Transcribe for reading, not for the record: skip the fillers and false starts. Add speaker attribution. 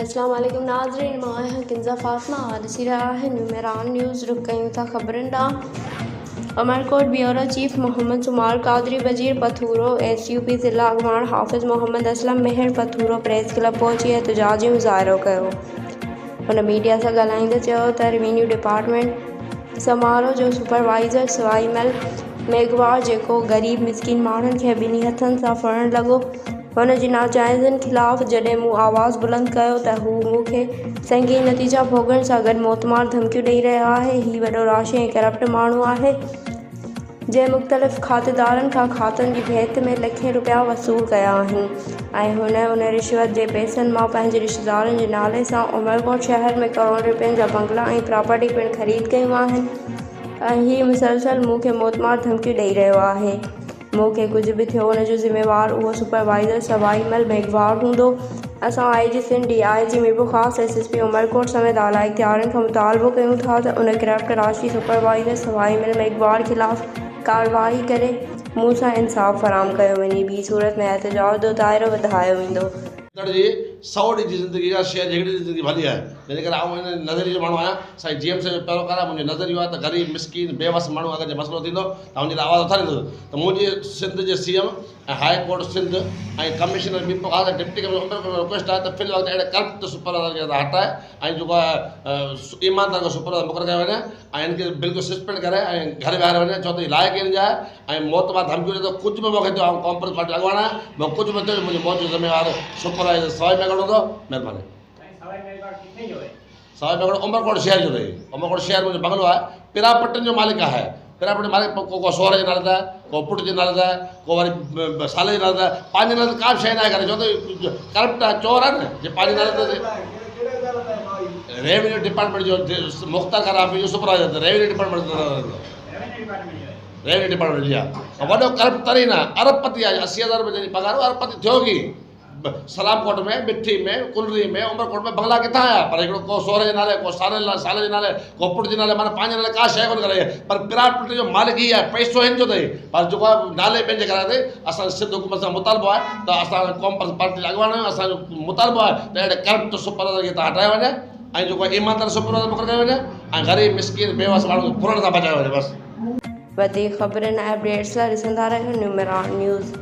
Speaker 1: اسلام عليڪم ناظرين مان آهيان ڪنزا فاطمه اوهان ڏسي رهيا آهيو نيو مهراڻ نيوز رخ ڪيون ٿا خبرن ڏانهن Umerkot bureau chief Muhammad Soomar Qadri Bajeer Pithoro S U P ضلع اڳواڻ حافظ محمد اسلم مهر پٿورو پريس ڪلب پهچي احتجاجي مظاهرو ڪيو هن ميڊيا سان ڳالهائيندي چيو ته روينيو ڊپارٽمينٽ سمارو جو سپروائيزر سوائي مل ميگهواڙ جيڪو غريب مسڪين ماڻهن کي ٻنهي هٿن سان ڦرڻ لڳو هن جي ناجائزين خلاف جڏهن مون آواز بلند ڪيو ته هو مون کي سنگين نتيجا ڀوڳڻ سان گڏ موتمار ڌمڪيون ڏئي رهيو آهي. هي وڏو راشي ۽ ڪرپٽ ماڻهو آهي، جنهن مختلف کاتيدارن کان کاتن جي ڀيت ۾ لکين رپيا وصول ڪيا آهن ۽ هن ان رشوت جي پئسن مان پنهنجي رشتيدارن جي نالي سان عمرڪوٽ شهر ۾ ڪروڙين رپين جا بنگلا ۽ پراپرٽي پڻ خريد ڪيون آهن ۽ هي مسلسل مون کي موتمار ڌمڪيون ڏئي رهيو آهي. مون کي ڪجهه به ٿيو ان جو ذميوار اهو سپروائيزر سوائي مل ميگهواڙ هوندو. اسان I G Sindh, D I G Mirpurkhas, S S P Umerkot سميت اعليٰ اختيارين کان مطالبو ڪيون ٿا ته ان ڪرپٽ راشي سپروائيزر سوائي مل ميگهواڙ خلاف ڪارروائي ڪري مون سان انصاف فراهم ڪيو وڃي ٻي صورت ۾ احتجاج جو دائرو وڌايو ويندو.
Speaker 2: تڙ جي سئو ڏينهن جي زندگي کان شيئر جي هڪڙي ڏينهن جي زندگي ڀلي آهي. جنهن جي ڪري آئون ان نظريي جو ماڻهو آهيان. سائين جي ايم سيد جو پيروڪار آهيان. منهنجو نظريو آهي ته غريب، مسڪين، بي وس ماڻهو اگر جي مسئلو ٿيندو ته آئون ان جي لاء آواز اٿاريندس ته منهنجي سنڌ جي C M ۽ high court Sindh ۽ commissioner Mirpurkhas ۽ deputy commissioner Umerkot کي رڪويسٽ آهي ته في الوقت اهڙي ڪرپٽ سپروائيزر کي هٽائي ۽ جيڪو آهي ايماندار کي سپروائيزر مقرر ڪيو وڃي ۽ هن کي بلڪل سسپينڊ ڪري ۽ گهر ويهاريو وڃي ڇو ته هي لائق ئي هن جا آهي ۽ موت مان ڌمڪيون ڏئي ٿو ڪجهه به مونکي ٿيو آئون قومپرست پارٽي جو اڳواڻ آهيان مون ڪجهه به ٿيو منهنجي موت جو ذميوار سپروائيزر سوائي ميگهڙ هوندو مهرباني. سوائي ميگهڙ عمرڪوٽ شهر جو اٿئي عمرڪوٽ شهر منهنجو بنگلو آهي پراپرٽين جو مالڪ آهي پراپرٽي مالڪ ڪو ڪو سوهر جي نالي تي آهي ڪو پٽ جي نالي تي آهي ڪو وري سالي جي نالي تي آهي پنهنجي نالي تي ڪا به شيء ناهي ڪري ڇو ته ڪرپٽ آهي چور آهي نه جي پنهنجي نالي تي ريونيو ڊپارٽمينٽ جو مختار خان آفيس جو سپروائزر ته ريونيو ڊپارٽمينٽ ريونيو ڊپارٽمينٽ جي آهي وڏو ڪرپٽ ترين آهي ارب پتي آهي 80,000 روپيه جنهن جي پگهار ارب پتي ٿيو ڪي سلام ڪوٽ ۾ مٺي ۾ ڪنري ۾ عمرڪوٽ ۾ بنگلا ڪٿان آيا پر هڪڙو ڪو سهري جي نالي ڪو سالي سالي جي نالي ڪو پٽ جي نالي معنيٰ پنهنجي نالي ڪا شيء ڪونه ڪرائي پر پراپرٽي جو مالڪ هي آهي پئسو هن جو اٿئي پر جيڪو آهي نالي ٻين جي ڪرائي اٿئي اسان سنڌ حڪومت سان مطالبو آهي ته اسان قوم پرست پارٽي جا اڳواڻ آهيون اسان جو مطالبو آهي ته اهڙي ڪرپٽ سپروائيزر کي هتان هٽايو وڃي ۽ جيڪو آهي ايماندار سپروائيزر مقرر ڪيو وڃي ۽ غريب مسڪين بيوس ماڻهن کي ڦرڻ کان بچايو وڃي بس.
Speaker 1: وڌيڪ خبرن ۽ اپڊيٽس لاء ڏسندا رهيو نيو مهراڻ نيوز.